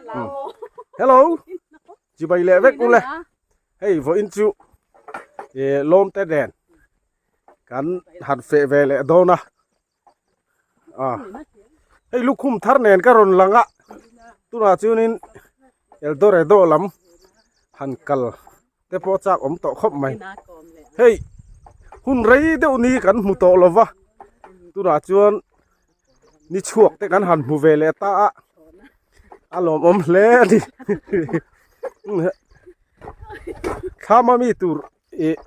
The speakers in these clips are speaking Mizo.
Hello chibai leh vek ule hei vawiin chu eh lawm te nen kan han feh ve leh dawn a ah hei lukhum thar nen ka rawn lang a tunah chuanin Eldoredo lam han kal te pawh chak awm tawh khawp mai hei hun rei deuh ni kan hmu tawh lo va tunah chuan ni chhuak te kan han hmu ve leh ta a a lawmawm hle a ni thlama mi tur ih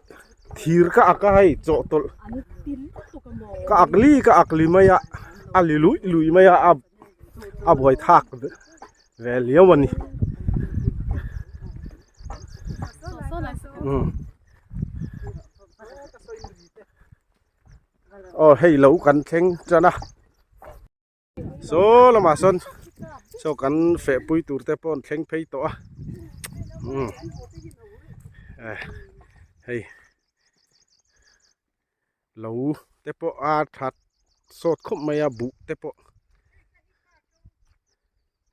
thir ka ak a hei chawhtawlh ka ak li ka ak li mai a a li luih luih mai a a buai thak ve liau a ni umm aw hei lo kan thleng tan a. Saw lamah sawn saw kan feh pui tur te pawh an thleng phei tawh a umm eh hei lo te pawh a that sawt khawp mai a buh te pawh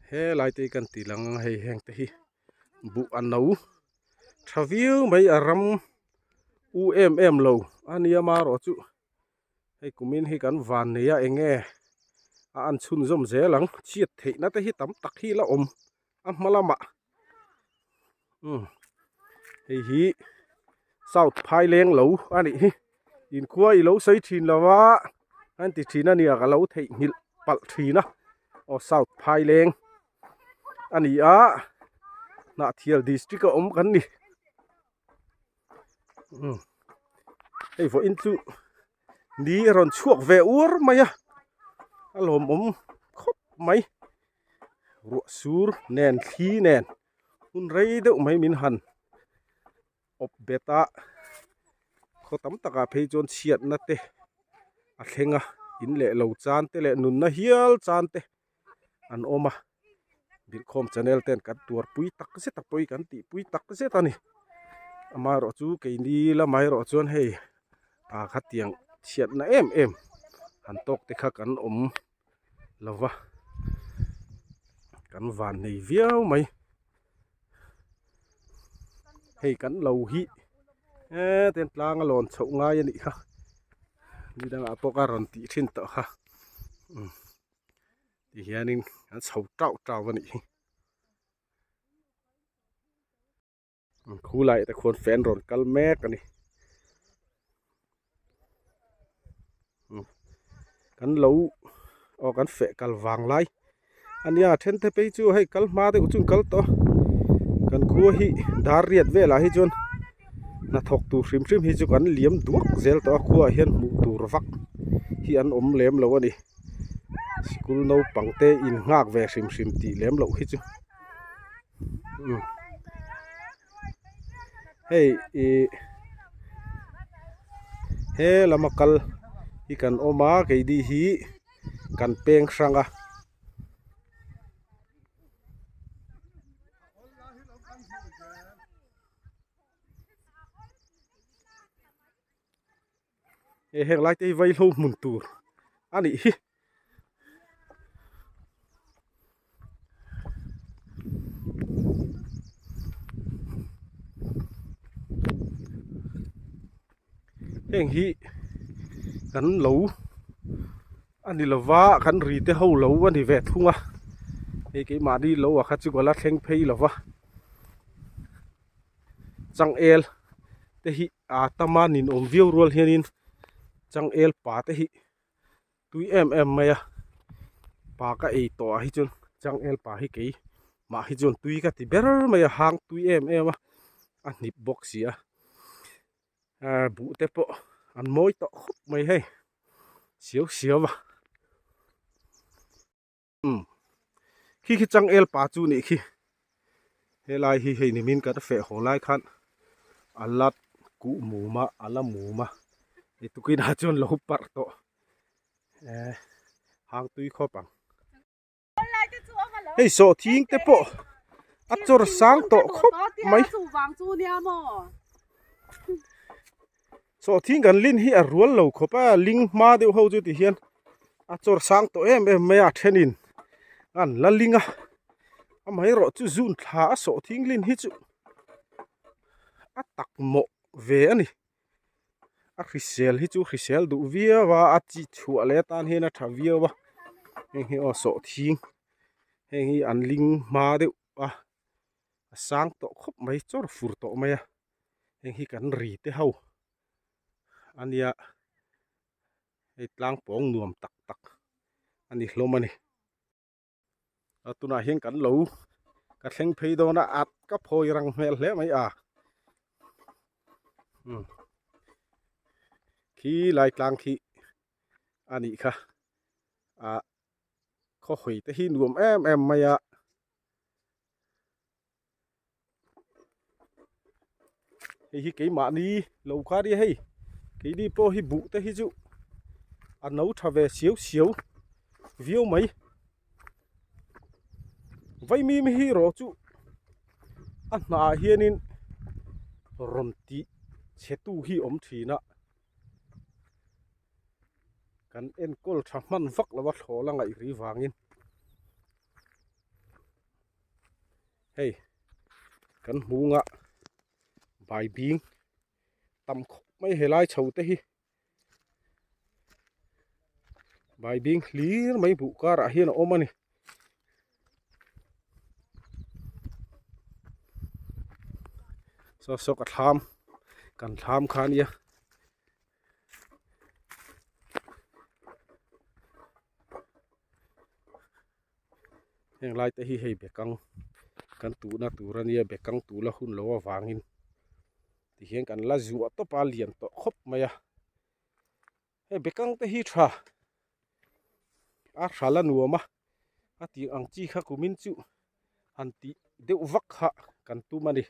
helai te hi kan tih lang ang hei heng te hi buh a no tha viau mai a ram u em em lo a nia marawh chu. Hei kumin hi kan van nei a eng nge a an chhunzawm zel ang chhiat theihna te hi tam tak hi la awm a hma lamah umm hei hi south phaileng lo a nih hi inkhua i lo sawi thin lo va an ti thin a nia ka lo theihnghilh palh thin a aw south phaileng a ni a Hnahthial district a awm kan ni. Umm hei vawiin chu ni a rawn chhuak ve uar mai a a lawmawm khawp mai ruah sur nen thli nen hun rei deuh mai min han awp bet a khaw tam takah phei chuan chhiatna te a thleng a in leh lo chan te leh nunna hial chan te. an awm a bilhkhawm channel ten kan tuar pui tak zet a pawi kan tih pui tak zet a ni amaherawh chu keini lamah erawh chuan hei ah khatiang chhiatna em em han tawk te kha kan awm lo va kan van nei viau mai hei kan lo hi hetiang tlang a lawn chhoh ngai a nih kha nidangah pawh ka rawn tih thin tawh kha. Ti hianin an chho tauh tauh a nih hi. Khulaiah te khuan fan rawn kal mek a ni. Kan lo aw kan feh kal vang lai a nia then te phei chu hei kal hma deuh chu an kal tawh a kan khua hi dar riat velah hi chuan hnathawk tur hrim hrim hi chu kan liam duak zel tawh a khuaah hian hmuh tur vak hi an awm lem lo a ni sikul naupang te in nghak ve hrim hrim tih lem loh hi chu umm hei ih he lama kal hi kan awm a keini hi kan peng hrang a. Hei heng lai te hi vaihlo hmun tur a nih hi. Heng hi kan lo a ni lova kan ri te ho lo a ni ve thung a hei keimahni lo ah kha chu ka la thleng phei lova changel te hi a tam a ninawm viau rual hianin changel pa te hi tui em em mai a pa ka ei tawh ah hi chuan changel pa hi kei mah hi chuan tui ka ti ber mai a hang tui em em a a hnip bawk si a ah buh te pawh an mawi tawh khawp mai hei siau siau a umm khi khi changel pa chu nih khi helai hi hei nimin kan feh haw lai khan a la kuh mum a a la mum a hei tukinah chuan lo parh tawh eh hang tui khawp ang. Hei sawhthing te pawh a chawr sang tawh khawp mai. Sawhthing kan lin hi a rual lo khawp a ling hma deuh ho chu ti hian a chawr sang tawh em em mai a thenin an la ling a. Amaherawh chu zun thla a sawh thinglin hi chu a tak mawh ve a ni. A hrisel hi chu hrisel duh viau a, a chi chhuah leh atan hian a tha viau a. Heng hi aw sawhthing heng hi an ling hma deuh a, a sang tawh khawp mai chawr fur tawh mai a. Heng hi kan ri te ho a nia hei tlang pawng nuam tak tak a ni hlawm a ni. A tunah hian kan lo ka thleng phei dawn a at ka phawi rang hmel hle mai a umm khi lai tlang khi a nih kha ah khaw hawi te hi nuam em em mai a. Hei hi keimahni lo kha nia hei keini pawh hi buh te hi chu a no tha ve siau siau viau mai vaimim hi erawh chu a hnah hianin rawn tih chhe tu hi a awm thin a kan enkawl tha hman vak lo a thlawh la ngaih ri vangin. Hei kan hmunga baibing tam khawp mai helai chho te hi baibing hlir mai buh karah hian a awm a ni. Saw saw ka thlam kan thlam kha ania. Heng lai te hi hei bekang kan tuhna tur a nia bekang tuh la hun lo avangin tihian kan la zuah tawp a lian tawh khawp mai a hei bekang te hi tha a hral a nuam a a tih ang chi kha kumin chu han tih deuh vak kha kan tum a ni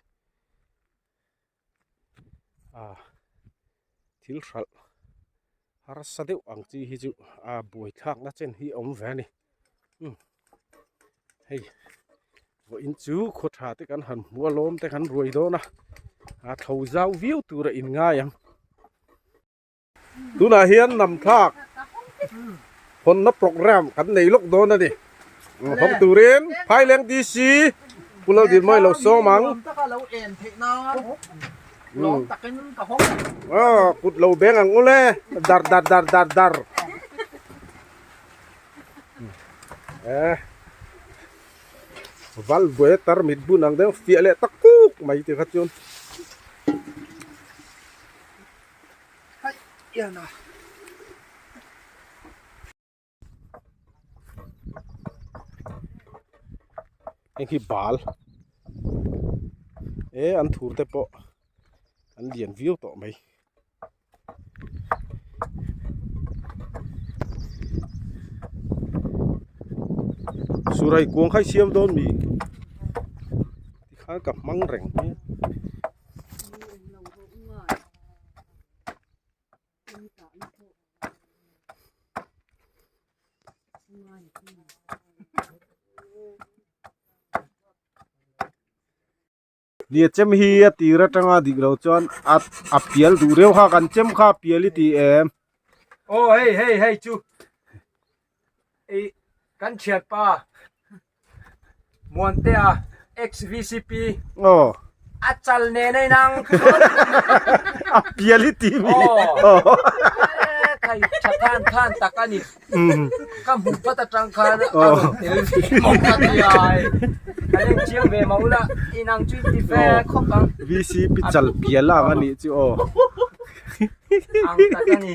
ah thil hralh harsa deuh ang chi hi chu a buai thlak na chen hi a awm ve a ni umm hei vawiin chu khaw tha te kan han hmu a lawm te kan ruai dawn a a thlo zau viau tur a inngai ang. Tunah hian nam thlak hawnna program kan nei lawk dawn a ni. Hawng turin Phaileng DC Pu Laldinmawii lo sawm ang. Kut lo beng ang ule dar dar dar dar dar. Val buai tarmit bun ang deuh fiah leh tak kuk mai ti kha chuan. Heng hi bal e an thur te pawh an lian viau tawh mai. Surai kuang kha i siam dawn mi tikhan ka hmang reng mai a. Nia chem hi a tir atanga dik lo chuan a a pial duh reuh kha kan chem kha a pial i ti em. Aw hei hei hei chu i kan thianpa Muantea ex VCP Aw. A chal nen a inang A pial i ti mi. Aw. Thai tha than than tak a ni. Ka hmuh phat atang khan a rawn tel ve mawk a ti ai. Kan en chiang ve mah ula inang chu i ti ve khawp ang. VCP chal pial ang a nih chu aw. Ang tak a ni.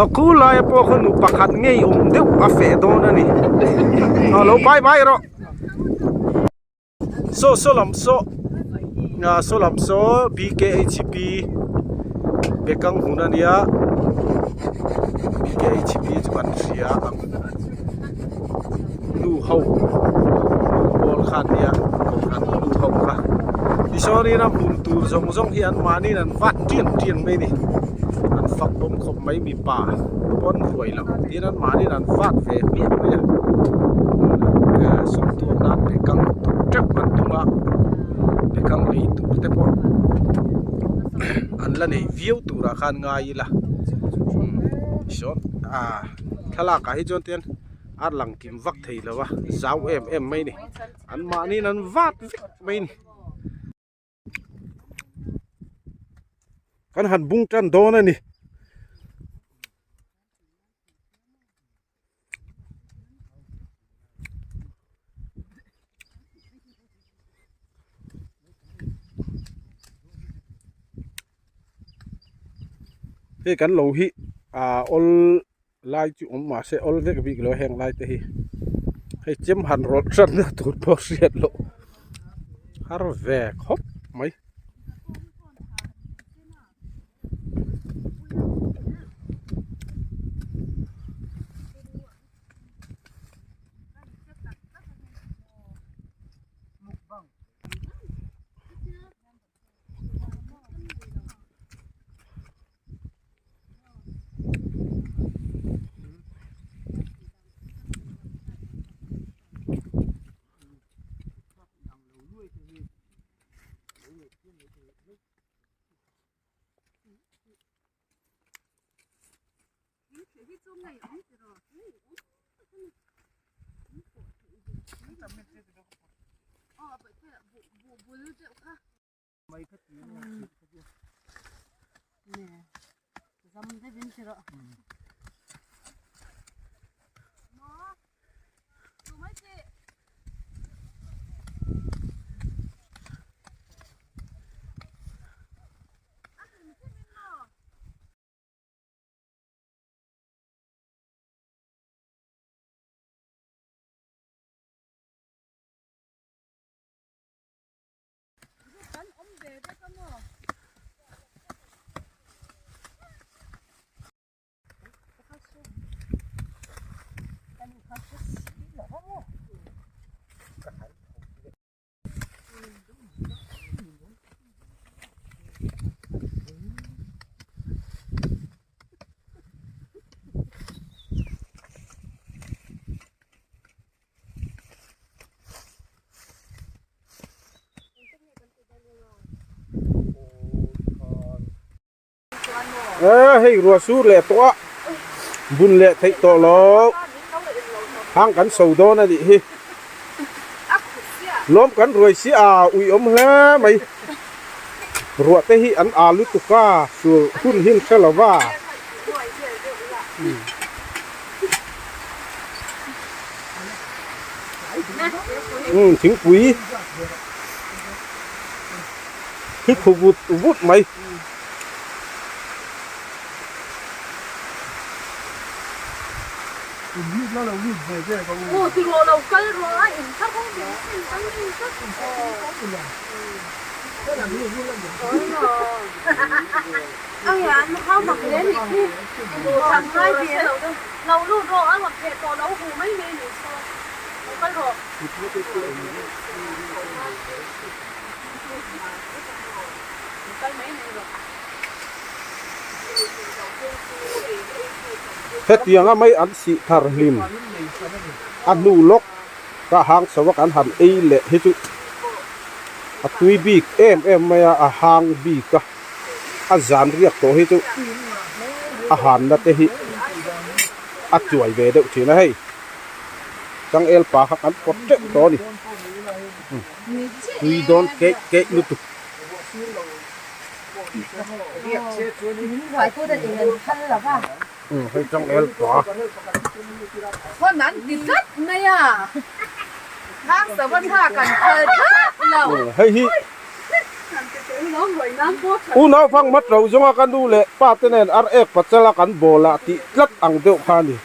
A khu laia pawh khaw nu pakhat ngei awm deuh a feh dawn a ni a lo bai bai rawh saw saw lam saw ah saw lam saw B_K_H_P bekang hmun a nia B_K_H_P chu kan hria ang nu ho pawl kha an nia kohhran nu ho kha tichuanin a hmun tur zawng zawng hi an mahniin an vat tiang tiang mai a ni an fak bawm khawp mai mipa pawn ruai lo tin an mahniin an vat ve hmiah mai a sumtuak nan bekang tuk teuh an tum a bekang lei tur te pawh an la nei viau turah khan ngai ila tichuan ah thlalak ah hi chuan tian. A lang kim vak thei lo a zau em em mai a ni an mahniin an vat vek mai a ni. Kan han bung tan dawn a ni. Hei kan lo hi ah awl lai chu awm mahse awl vek bik lo heng lai te hi hei chem han rawlh hran na tur pawh hriat loh har ve khawp mai. Ê hei ruah sur leh tawh a bun leh theih tawh lo hang kan so dawn a nih hi lawm kan ruai si a ui awm hle mai ruah te hi an a lutuk a sur hun hin hre lo va. Umm thingpui hi khu vut vut mai. Hetianga mai an sih thar hlim a hnu lawk ka hang chho a kan han ei leh hi chu a tui bik em em mai a a hang bik a a zan riak tawh hi chu a hanna te hi a chuai ve deuh thin a hei changel pa kha kan pawt teuh tawh a ni tui dawn keih keih lutuk. Hei changel pa. Hei hi unau fang mat ro zawnga ka nu leh pa te nen ar ek pachal a kan bawl ah tih tlat ang deuh kha a ni.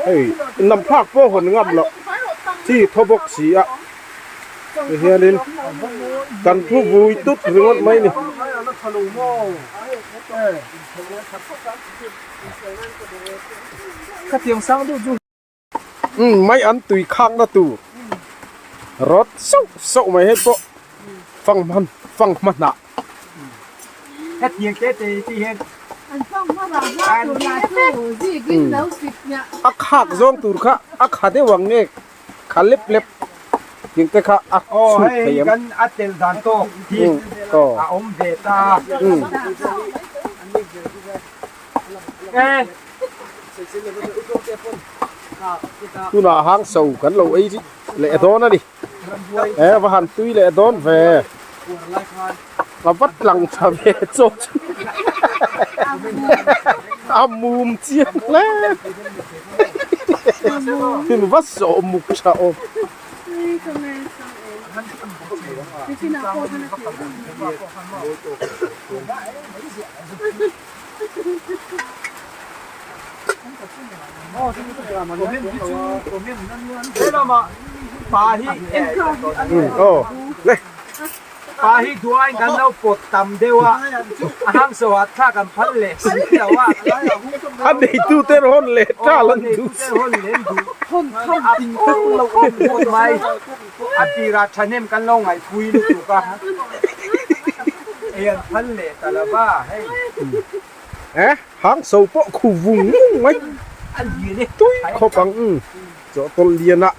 Hei nam thlak pawh hawn ngam loh chi thaw bawk si a tihianin kan thu vui tut ringawt mai a ni. Umm mai an tui khak na tur rawt sauh sauh mai hei pawh fang hman fang hma hnah. A khak zawng tur kha a kha deuh ang nge kha lep lep. Ting te kha a chhut thei em? Kan a tel dan tawk hi a awm ve ta. Tunah hang so kan lo ei leh dawn a ni. E va han tui leh dawn ve. A va tlang tha ve chaw chu. A mum chiang hle. In va sawh muk tha awm. Pa hi duain kan lo pawt tam deuh a, a hang so ah thla kan phal leh si lo a. A neitu te rawn leh tal an duh si. A pawt mai, a tirah thahnem kan lo ngaihpui lutuk a, ei an phal leh ta lo va hei. Eh, hang so pawh khu vung vung mai. Tui khawp ang chawhtawlh lian ah.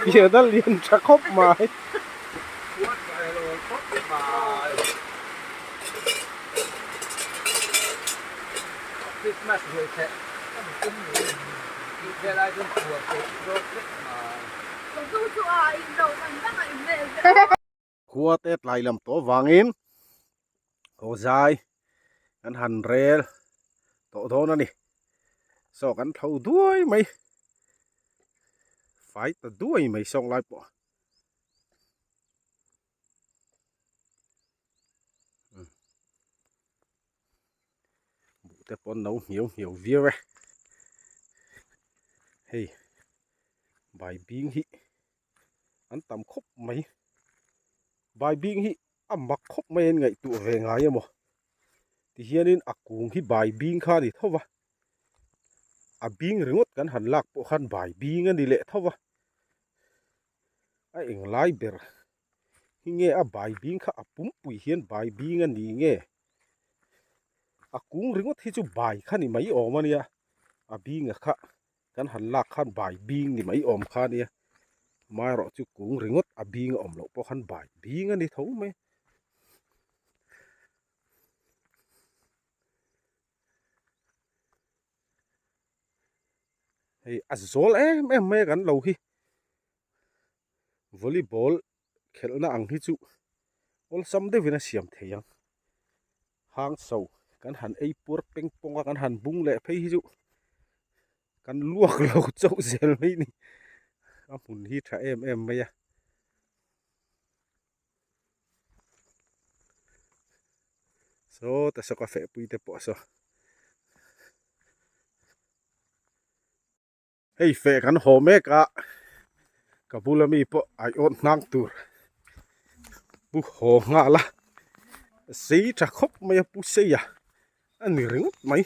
Pian a lian tha khawp mai. Khua te tlai lam tawh vangin haw zai kan han rel tawh dawn a ni saw kan tho duai mai fai ta duai mai sawng lai pawh. Buh te pawh an lo hniau hniau viau e hei bai bing hi an tam khawp mai bai bing hi a mak khawp mai an ngaihtuah ve ngai emaw tihianin a kung hi bai bing kha a ni tho va a bing ringawt kan han lak pawh khan bai bing a ni leh tho va a englai ber hi nge a bai bing kha a pumpui hian bai bing a ni nge a kung ringawt hi chu bai kha ni mai awm a nia a binga kha kan han lak khan bai bing ni mai awm kha a nia. Amaherawh chu kung ringawt a bing a awm loh pawh khan bai bing a ni tho mai. Hei a zawl em em mai a kan lo hi volleyball khelhna ang hi chu awlsam deuhin a siam thei ang hang so kan han ei puar peng pawng a kan han bung leh phei hi chu kan luak lo chauh zel mai ni a hmun hi tha em em mai a. Saw ta saw ka feh pui te pawh saw. Hei feh kan haw mek a ka bula mi pawh aiawt hnang tur pu haw nghal a sei tha khawp mai a pu sei a a ni ringawt mai.